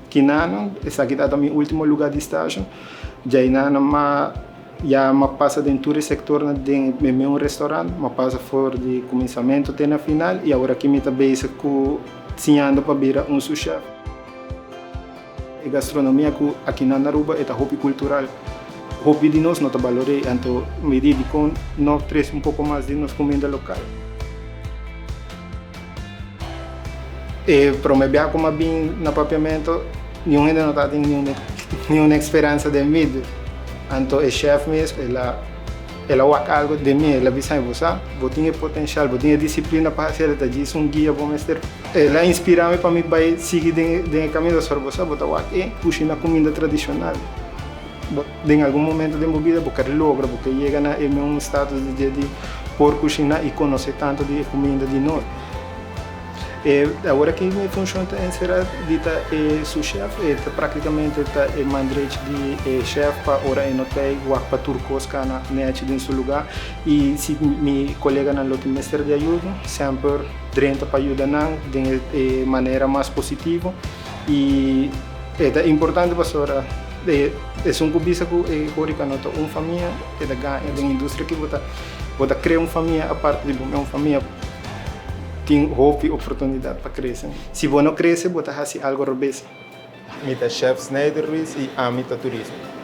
Kinano, esaki tabata mi ultimo luga di stage. Djainana m'a ya m'a pasa den tur e sectornan den e meun restaurant, m'a pasa for di cuminsamento te na final y awor aki mi ta bezig cu siñando pa bira un sous chef. E gastronomia cu aki na Aruba e ta hopi cultural. Hopi di nos no ta balor'é, anto mi di dicon no trece un poco mas di nos cuminda local. E prome bia cu m'a bin na Papiamento, niun hende no tabatin niun experansa den mi. Anto e chef mes, el a el a wak algo den mi, el a bisa mi, bo sa, bo tin e potencial, bo tin e disciplina pa haci, el ta djis un guia bo mester. El a inspira mi pa mi bai sigui den den e caminda, pasobra bo sa, bo ta wak e cushina cuminda tradicional. Bo den algun momento den bo bida bo ker logra, bo ke yega na e meun status di dje di por kushiná i konosé tantu di e kuminda di nos. E awor aki mi funshon ta enserá di ta e su shèf, e ta praktikamente ta e man drechi di e shèf pa ora e no ta ei wak pa tur kos kana nèchi den su lugá i si mi koleganan lo tin mester di ayudo semper drenta pa yuda nan den e manera mas positivo i E ta importante pasobra e esun ku bisa ku e horica no ta un famia, e ta gaña. Den industria aki bo ta bo ta krea un famia aparte di bo mes un famia tin hopi oportunidat pa krese. Si bo no krese bo ta hasi algo robes. Mi ta Chef Sneider Ruiz y ami ta turismo.